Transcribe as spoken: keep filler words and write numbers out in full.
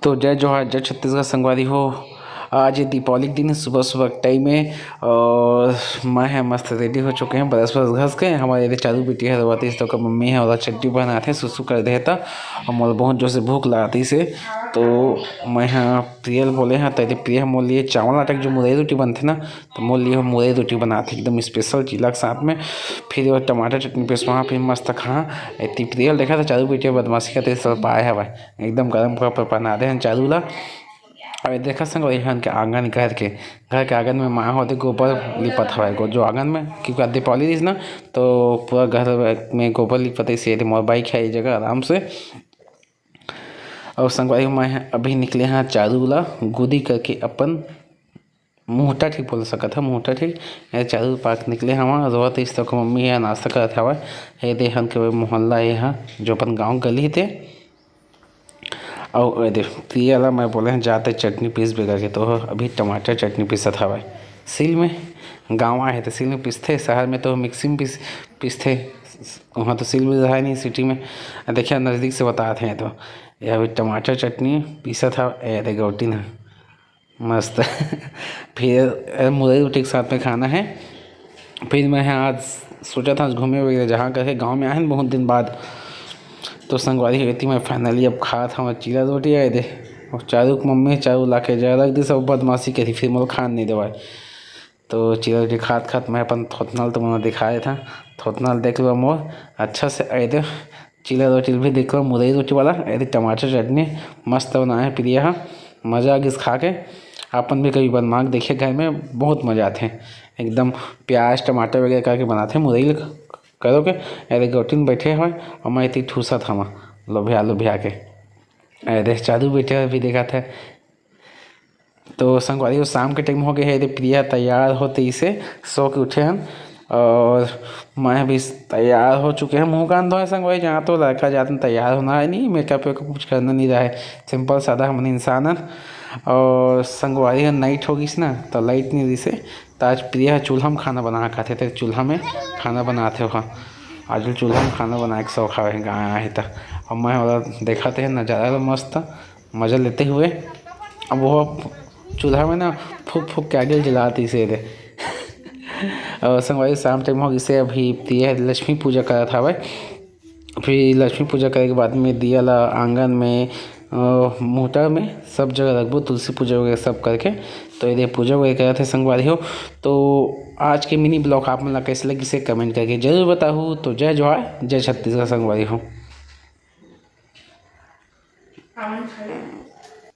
तो जय जोहार, जय छत्तीसगढ़ संगवारी हो। आज ये दीपावली के दिन हे, सुबह सुबह के टाइम हे और मैं ह मस्त रेडी हो चुके हंव, ब्रश ब्रश घस के। हमर ये चारू बेटी ह रोवत रहिस, तो ओकर मम्मी ह ओला चटनी बनाथे, सुसु कर दे हे त, और मोला बहुत जोर से भूख लागत रहिस हे। तो मैं ह प्रिया ल बोले हंव, त ये दे प्रिया ह मोर लिए चावल आटा के जो मुरई रोटी बनथे ना, तो मोर लिए मुरई रोटी बनाथे एकदम स्पेशल चीला के साथ में। फिर वो टमाटर चटनी पिसवा, फिर मस्त खा। एती प्रिया ल देखा त चारू बेटी ह बदमाशी करत रहिस, सब पाए हवय, एकदम गरम कपड़ा पहना दे हन चारू ला। अब देखा संगवारी हो, हमन के आंगन, घर के, घर के आंगन में माँ ह ओदे गोबर लिपत हवय, गो-, जो आंगन में, क्योंकि आज दीपावली रहिस ना, तो पूरा घर में गोबर लिपत रहिस हे। मोर बाइक हे ये जगह आराम से। और संगवारी हो, मैं ह अभी निकले हंव चारू ला गुदी करके अपन मुहटा ठीक बोल सकत ह, मुहटा ठीक। ये चारू पाक निकले हवंव, रोवत रहिस त ओकर मम्मी ह नाश्ता करत हवय। ये दे हमन के मोहल्ला ये ह, जो अपन गांव गली हे ते। अउ ये दे प्रिया ला मैं बोले हंव, जा ते चटनी पीसबे करके, तो अभी टमाटर चटनी पीसत हवय। सील में, गांव आए हे त सील में पीसथे, शहर में तो मिक्सी में पीस, पीसथे। उहाँ तो सील में रहा नहीं सिटी में। देखिए नजदीक से बतात हंव तो, ये अभी टमाटर चटनी पीसत हवय, ये दे गौटिन ह। मस्त। फिर, अ, मुरई रोटी के साथ में खाना हे। फिर मैं ह आज सोचत हंव आज घूमे वगैरह जाहूं करके, गांव में आए हन बहुत दिन बाद। तो संगवारी हो, एती मैं finally अब खात हंव चीला रोटी, ये दे। और चारू के मम्मी चारू ला के जा रख दिस, सब बदमाशी करही, फिर मोला खान नहीं देवय। तो चीला रोटी खात खात मैं अपन थोथना ल तुमन ला दिखा देथंव। थोथना ल देख लो मोर अच्छा से, ये दे। चीला रोटी भी देख लो, मुरई रोटी वाला, ये दे टमाटर चटनी मस्त बनाए हे प्रिया ह, मजा आ गिस खा के। अपन भी कभी बनवा के देखिए घर में, बहुत मजा आथे। एकदम प्याज टमाटर वगैरह करके बनाथे मुरई ल, करो के। ये दे गौटिन बैठे हवय और मैं एती ठूसत हवंव लोभिया लोभिया के। ये दे चारू बेटी ह भी देखत हे। तो संगवारी हो, शाम के टाइम हो गए हे, ये दे प्रिया तैयार होत रहिस हे, सो के उठे हन और मैं भी तैयार हो चुके हंव। मुंह कान धोए संगवारी, जहाँ तो लड़का जात हे तैयार होना हे नहीं, मेकअप वेकअप कुछ करना नहीं रहा हे, सिंपल सादा हमन इंसान हन। और संगवारी हो, नाइट हो गिस ना, तो लाइट नहीं रहिस हे, त आज प्रिया ह चूल्हा में खाना बना के खाथे, त चूल्हा में खाना बनाथे ओहा। आज चूल्हा में खाना बनाए के शौक हवे, गाँव आए हे त। अब मैं ओला देखत हे नजारा ल मस्त, मजा लेते हुए। अब वो चूल्हा में ना फूक फूक के आगी ल जलात रहिस हे। और संगवारी शाम टाइम हो गिस हे, अभी प्रिया लक्ष्मी पूजा करत हवय। फिर लक्ष्मी पूजा करे के बाद में दिया ला आंगन में, अ, मुहटा में सब जगह रखबो, तुलसी पूजा वगैरह सब करके। तो ये दे पूजा वगैरह करत हे संगवारी हो। तो आज के mini vlog आप मन ला कैसे लगिस हे comment करके जरूर बताहू। तो जय जोहार, जय छत्तीसगढ़ संगवारी हो।